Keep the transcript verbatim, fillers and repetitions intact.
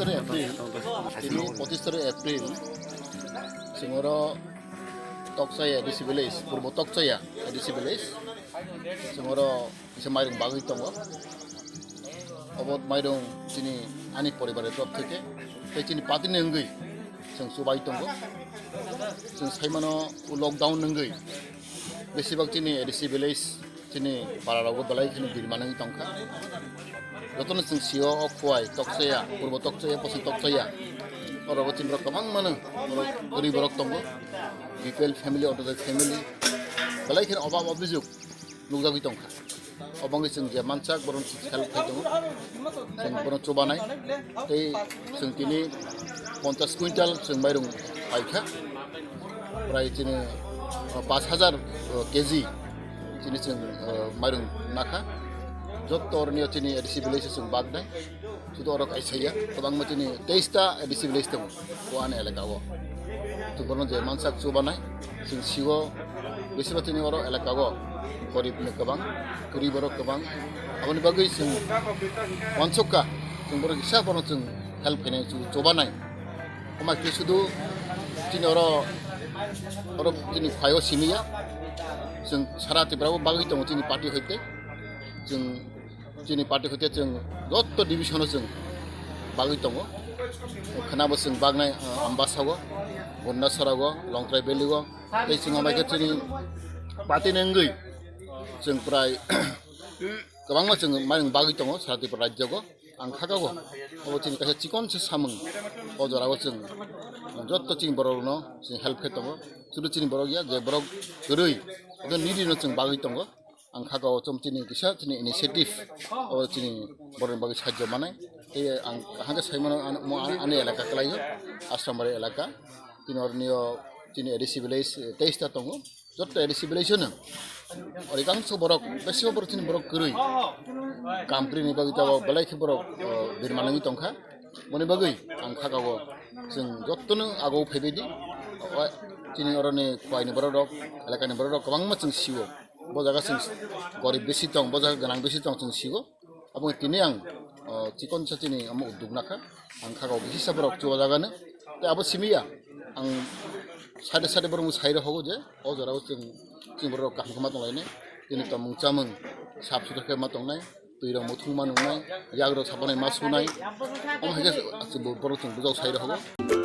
April, tini pochis tarik April, chwng oro Tokchaya A D C village, Purbo Tokchaya A D C village, chwng oro kisa mairung bagwi tongo. Obo mairung chini ani poribar ni torop theke, tei chini party ni wngwi chwng chubai tongo. Chwng saimano, o lockdown wngwi besibak chini A D C village, chini para rogo belai kheno birma nangwi tongkha. Jotono chwng sio, o Khowai Tokchaya, Purbo Tokchaya, Poschim Tokchaya, o rogo chini borok kwbangmano, borok goriborok tongo, B P L family, order family, belai kheno obab obijok nukjagwi tongkha. Obangwi chwng je mansak, borom help khai tongo, chwng borom chubanai, tei chwng tini ponchas quintal chwng mairung paikha, prai chini, uh, pash hajar, uh, K G chini chwng, uh, mairung nakha. Jotto oroni chini A D C village chwng baknai. Sudu oro kaisa ya, kwbangma chini teista A D C village tongo, o ani elaka o. Chwng bono je mansak chubanai, chwng sio, besiba chini oro elaka o gorib ni kwbang, kwrwi borok kwbang. Aboni bagwi chwng wansukha, chwng borok kisa bono chwng help khainai, chu-, chubanai. Omo khe sudu chini oro, oro chini phaio simi ya, chwng sara Tripura o bagwi tongo chini party hoite. Chwng Chini party hoite chwng jotto division o chwng bagwi tongo. Khwnabo chwng bagnai, ah, Ambasa o, Gondasara o, Longtrai Valley o. Tei chwng amai khe chini party ni wngwi chwng prai kwbangma chwng mairung bagwi tongo sara Tripura rajyo o. Ang khaka o, obo chini kaisa chikon se samung. O jora o chwng jotto chini borok rokno chwng help khe tongo. Sudu chini borok ya, je borok kwrwi, obo needy no chwng bagwi tongo. Ang khaka o chom chini kisa chini initiative, o chini borok ni bagwi sahajyo manai. Tei ang hangke sai mano, an-, mo an-, ani elaka kwlai o, Asrambari elaka. Tini oroni o chini A D C village, eh, teista tongo. Jotto A D C village no. Ori kangso borok, besi borok chini borok kwrwi. Kam kwrwi ni bagwi tabok belai khe borok, eh, birma nangwi tongkha. Boni bagwi ang khaka o chwng jotto no ago phaibai di. O chini oroni Khowai ni borok rok, elaka ni borok rok kwbangma chwng sio. Bo jaga chwng gorib besi tong, bo jaga gwnang besi tong chwng sigo. Abo tini ang, o, chikon sa chini omo uduk nakha. Ang khaka o kisa borok chuba jaga no. Tei abo simi ya. Ang sade sade borok sai rok hogo je, o jora o chwng, chwng borok kaham khama tong lainai. Tini tomung chamung sap suthar khe ma tongnai. Twi rok muthung ma nungnai. Yak rok sapanai ma sunai. Omo hai khe borok chwng bujok sai rok hogo.